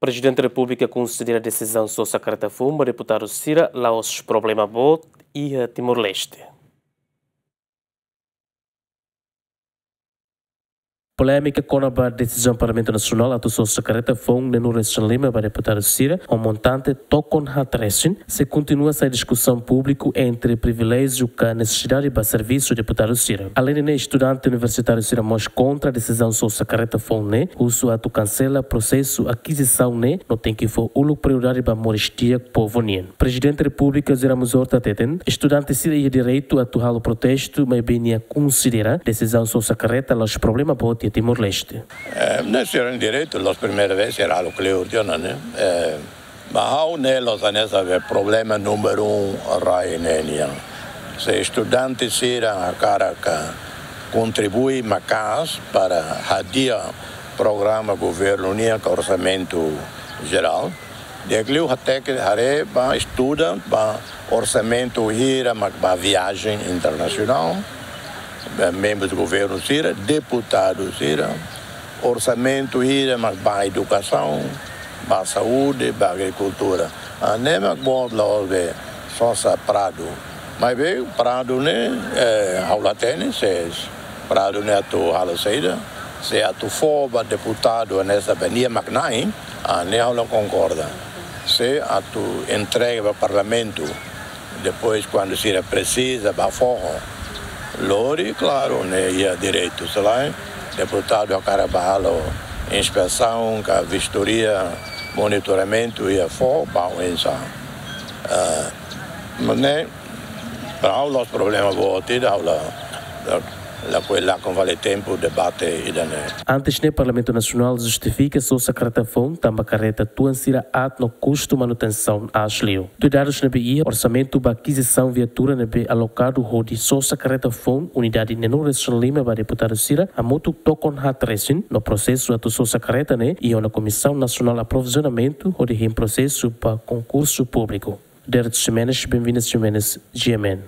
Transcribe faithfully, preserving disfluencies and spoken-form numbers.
Prezidente Repúblika konsidera desizaun sosa karreta foun ba deputadu sira la'ós problema boot iha Timor-Leste. Polémika kona-ba desizaun Parlamentu Nasionál atu sosa karreta foun neenulu resin lima ba deputadu sira ho montante tokon haat resin sei kontinua sai diskusaun públiku entre priviléjiu ka nesesidade ba servisu deputadu sira. Aleinde ne'e, estudante universitáriu sira mós kontra desizaun sosa karreta foun ne'e, husu atu kansela prosesu akizisaun ne'e no tenke fó uluk prioridade ba moris di'ak povu nian. Prezidente Repúblika José Ramos Horta hateten, estudante sira iha direitu atu halo protestu, maibé nia konsidera desizaun sosa karreta la'ós problema boot iha Timor-Leste. Eh, ne'e sira-nia direitu, la'ós primeira vez sira halo kleur tiha ona ne'e. Eh, ba ha'u ne'e la'ós hanesan be problema númeru un rai ne'e nian. Se estudante sira hakarak kontribui maka'as para hadi'a programa governu nian ka orsamentu jerál, di'ak liu hateke haree ba estuda ba orsamentu hira mak ba viajen internasionál, ba membrus governu sira, deputadu sira, orsamentu hira mak ba edukasaun, ba saúde, ba agrikultura. Ah, ne'e mak boot la'ós be sosa Prado. Maibé Prado ne'e, eh, ha'u la hatene se Prado ne'e atu halo saida, se atu fó ba deputadu hanesan be nia mak na'in, ah, ne'e ha'u la konkorda. Se atu entrega ba Parlamentu, depois kuandu sira presiza ba foho, lori, klaru, ne'e iha direitu. Se lae, deputadu hakarak ba halo inspesaun ka vistoria, monitoramentu iha foho, ba oinsá. Ah, mas ne'e, para ha'u la'ós problema boot ida, ha'u la, la, lakohi lakon fali tempu debate ida-ne'e. Antes ne'e, Parlamentu Nasionál justifika sosa karreta foun tanba karreta tuan sira aat no kustu manutensaun aas liu. Tuir dadus ne'ebé iha, orsamentu ba akizisaun viatura ne'ebé alokadu hodi sosa karreta foun unidade neenulu resin lima ba deputadu sira hamutuk tokon haat resin, no prosesu atu sosa karreta ne'e iha ona Komisaun Nasionál Aprovizionamentu hodi hein prosesu ba konkursu públiku. Derek Ximenes, Benvinda Ximenes, G M N.